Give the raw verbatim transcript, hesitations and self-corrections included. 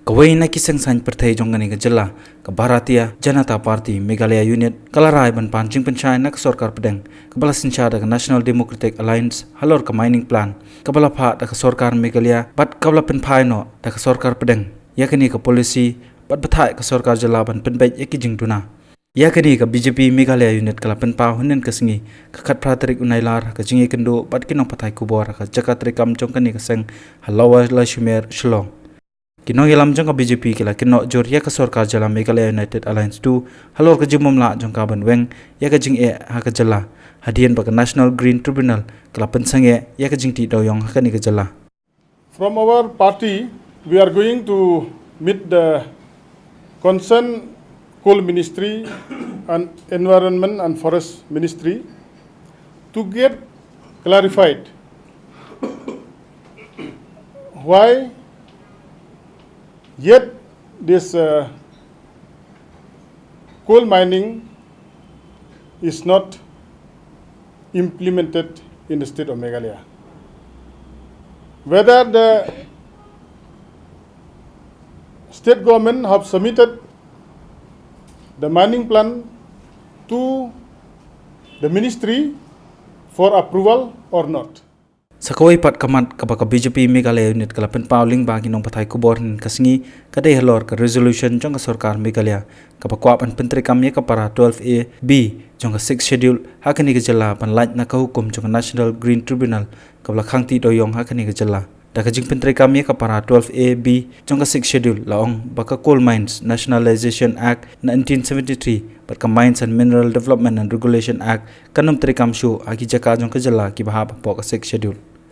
Kawei na ki seng saiñ pyrthei jong kane ka jylla, ka Bharatiya Janata Party Meghalaya Unit, ka la rai ban pan jingpynshai na ka sorkar pdeng kaba la synshar da ka National Democratic Alliance halor ka mining plan kaba la phah da ka sorkar Meghalaya bad kaba la pynphai noh da ka sorkar pdeng ïa kane ka policy bad batai ka sorkar jylla ban pynbeit ïa ki jingduna. Ïa kane ka B J P Meghalaya Unit ka la pynpaw hynnin ka sngi, ka khatphra tarik u Nailar, ha ka jingïakynduh bad ki nongpathai khubor ha ka jaka treikam jong kane ka seng ha Lower Lachumiere, Shillong. Ki nongïalam jong ka B J P ki la kynnoh jur ïa ka sorkar jylla Meghalaya United Alliance two halor ka jingbymlah jong ka ban weng ïa ka jingeh ha ka jylla, hadien ba ka National Green Tribunal ka la pynsangeh ïa ka jingtih dewïong ha kane ka jylla. From our party, we are going to meet the concerned Coal Ministry and Environment and Forest Ministry to get clarified why yet this, uh, coal mining is not implemented in the state of Meghalaya. Whether the state government have submitted the mining plan to the ministry for approval or not. Sa kawei pat ka mat kaba ka B J P Meghalaya Unit ka la pynpaw lyngba ki nongpathai khubor hynnin ka sngi, ka dei halor ka resolution jong ka sorkar Meghalaya kaba kwah ban pyntreikam ïa ka para twelve A B jong ka Sixth Schedule ha kane ka jylla ban lait na ka hukum jong ka National Green Tribunal kaba la khang tih dewïong ha kane ka jylla. Da ka jingpyntreikam ïa ka para twelve A B jong ka Sixth Schedule, la ong ba ka Coal Mines Nationalisation Act nineteen seventy-three bad ka Mines and Mineral Development and Regulation Act kan ym treikam shuh ha ki jaka jong ka jylla kiba hap hapoh ka Sixth Schedule.